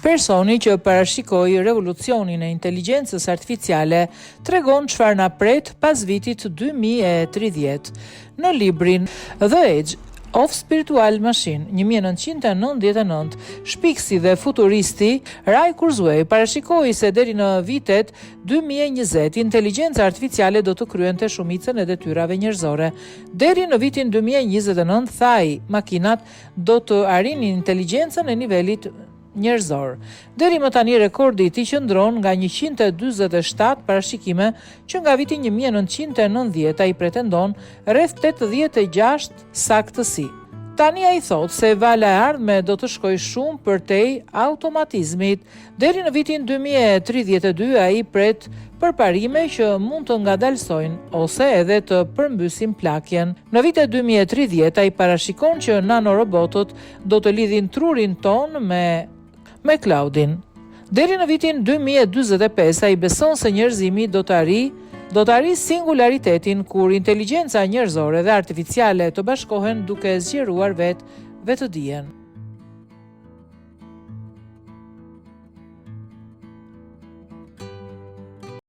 Personi që parashikoi revolucionin e inteligjencës artificiale tregon çfarë na pret pas vitit 2030. Në librin The Age of Spiritual Machine, 1999, shpikësi dhe futuristi Ray Kurzweil parashikoi se deri në vitet 2020 inteligjenca artificiale do të kryente shumicën e detyrave njerëzore. Deri në vitin 2029, tha ai, makinat do të arrinin inteligjencën e nivelit njerëzor. Deri më tani rekordi i tij qëndron nga 147 parashikime që nga viti 1990 ai pretendon rreth 86 saktësi. Tani ai thotë se vala e ardhme do të shkojë shumë përtej automatizmit. Deri në vitin 2032 ai pret përparime që mund të ngadalësojnë ose edhe të përmbysin plakjen. Në vitet 2030 ai parashikon që nanorobotët do të lidhin trurin tonë me me cloudin. Deri në vitin 2045 ai beson se njerëzimi do të arrijë do të arrijë singularitetin kur inteligjenca njerëzore dhe artificiale të bashkohen duke zgjeruar vetë vetëdijen.